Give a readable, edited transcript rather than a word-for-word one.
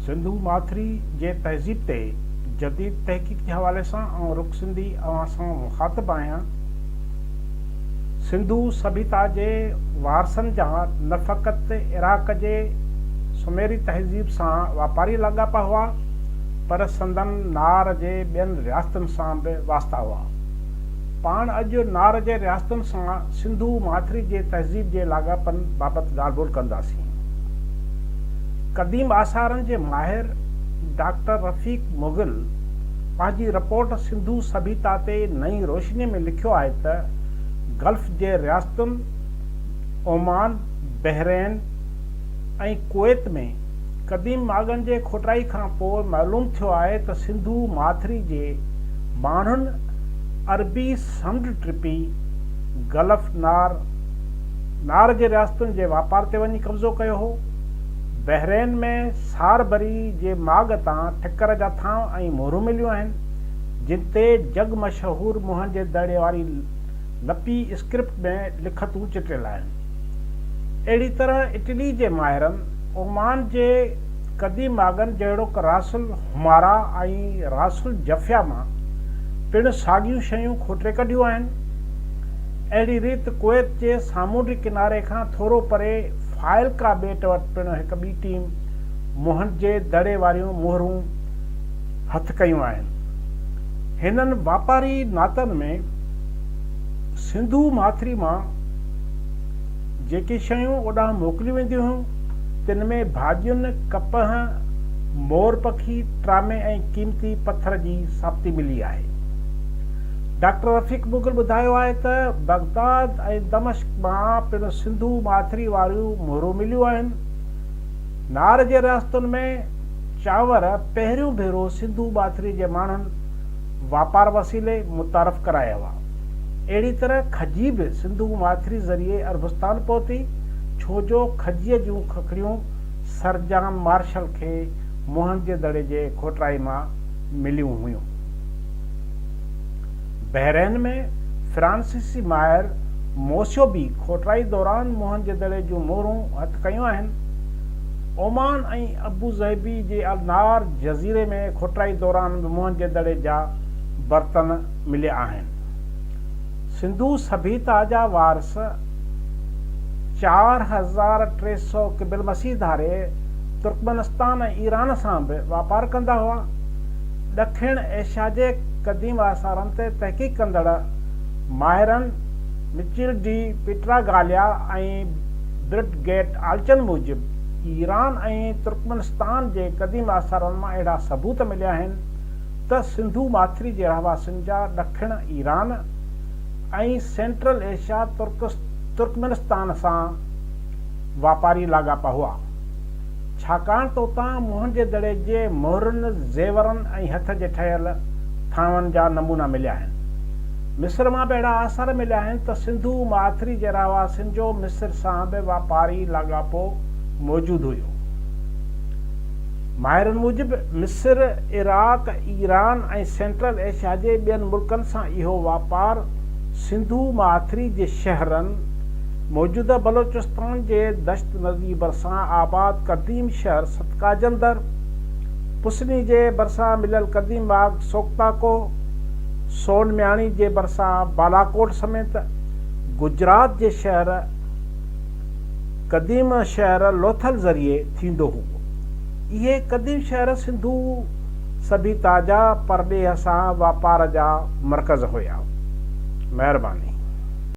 سنڌو ماٿري جي تهذيب تي جديد تحقيق جي حوالي سان آئون رڪ سنڌي اوهان سان مخاطب آهيان. سنڌو سڀيتا جي وارثن جا نه فقط عراق جي سميري تهذيب سان واپاري لاڳاپا هئا، پر سندن نار جي ٻين رياستن سان به واسطا هئا. پاڻ اڄ نار جي رياستن سان سنڌو ماٿري جي تهذيب جي لاڳاپن بابت ڳالهه ٻولهه ڪنداسين. قديم آثارن جي ماهر ڊاڪٽر رفيق مغل پنهنجي رپورٽ سنڌو سڀيتا تي نئين روشني ۾ لکيو آهي ته گلف جي رياستن اومان، بحرين ۽ ڪويت ۾ قديم ماڳن جي کوٽائي کان پوء معلوم ٿيو آهي ته سنڌو ماٿري جي ماڻهن عربي سمنڊ ٽپي گلف نار نار جي رياستن جي واپار تي وڃي قبضو ڪيو هو. بحرين ۾ ساربري جي ماڳ تان ٺڪر جا ٿانء ۽ مهرون مليون آهن، جن تي جڳ مشهور موهن جي دڙي واري لپي اسڪرپٽ ۾ لکتون چٽيل آهن. اهڙي طرح اٽلي جي ماهرن اومان جي قديم ماڳن جهڙوڪ راس الحمارا ۽ راس الجفيا مان پڻ ساڳيون شيون کوٽي ڪڍيون آهن. اهڙي ريت ڪويت جي سامونڊي ڪناري کان ٿورو پري فائلڪا ٻيٽ وٽ پڻ هڪ ٻي ٽيم موهن جي دڙي واريون مهرون هٿ ڪيون آهن. هنن واپاري ناتن ۾ سنڌو ماٿري مان جيڪي شيون اوڏانهن موڪليون وينديون هيون، تن ۾ ڀاڄين، ڪپهه، مور پکي، ٽرامي ۽ قيمتي پٿر جي ثابتي ملي آهي. ڊاڪٽر رفيق مغل ٻڌايو آهي ته بغداد ۽ دمشق مان پڻ سنڌو ماٿري واريون مهرون مليون آهن. نار جي رياستن ۾ چانور پهريون ڀيرو سنڌو ماٿري جي ماڻهن واپار وسيلي متعارف ڪرايا هئا. اهڙي طرح کجي به سنڌو ماٿري ذريعي عربستان پهتي، ڇو جو کجيء جون ککڙيون سر جان مارشل کي موهن جي دڙي جي کوٽرائي مان مليون هيون. بحرين ۾ فرانسيسي ماهر موسيو به کوٽرائي دوران موهن جي دڙي جون مهرون هٿ ڪيون آهن. اومان ۽ ابوظهبي جي النار جزيري ۾ کوٽرائي دوران به موهن جي دڙي جا برتن مليا آهن. سنڌو سڀيتا جا وارث 4300 قبل مسيح ڌاري ترڪمنستان ۽ ايران سان به واپار ڪندا هئا. ڏکڻ ايشيا جي قديم آثارن تي تحقيق ڪندڙ ماهرن مچيل ڊي پيٽراگاليا ۽ برٽ گيٽ آلچن موجب ايران ۽ ترڪمنستان جي قديم آثارن مان اهڙا ثبوت مليا آهن ته سنڌو ماٿري جي رهواسين جا ڏکڻ ايران ۽ سينٽرل ايشيا ترڪمنستان سان واپاري لاڳاپا هئا. ڇاڪاڻ ته اتان موهن جي دڙي جي مهرن، زيورن ۽ هٿ جي ٺهيل ٿانون جا نمونا مليا آهن. مصر مان به اهڙا آثار مليا آهن ته سنڌو ماٿري جي رهواسين جو مصر سان به واپاري لاڳاپو موجود هيو. ماهرن موجب مصر، عراق، ايران ۽ سينٽرل ايشيا جي ٻين ملڪن سان اهو واپار سنڌو ماٿري جي شهرن، موجوده بلوچستان جي دشت ندي ڀرسان آباد قديم شهر ستڪاجندر، پسني جي ڀرسان مليل قديم ماڳ سوڪتا ڪوهه، سون مياڻي جي ڀرسان بالاڪوٽ سميت گجرات جي شهر قديم شهر لوٿل ذريعي ٿيندو هو. اهي قديم شهر سنڌو سڀيتا جا پرڏيهه سان واپار جا مرڪز هيا. مهرباني.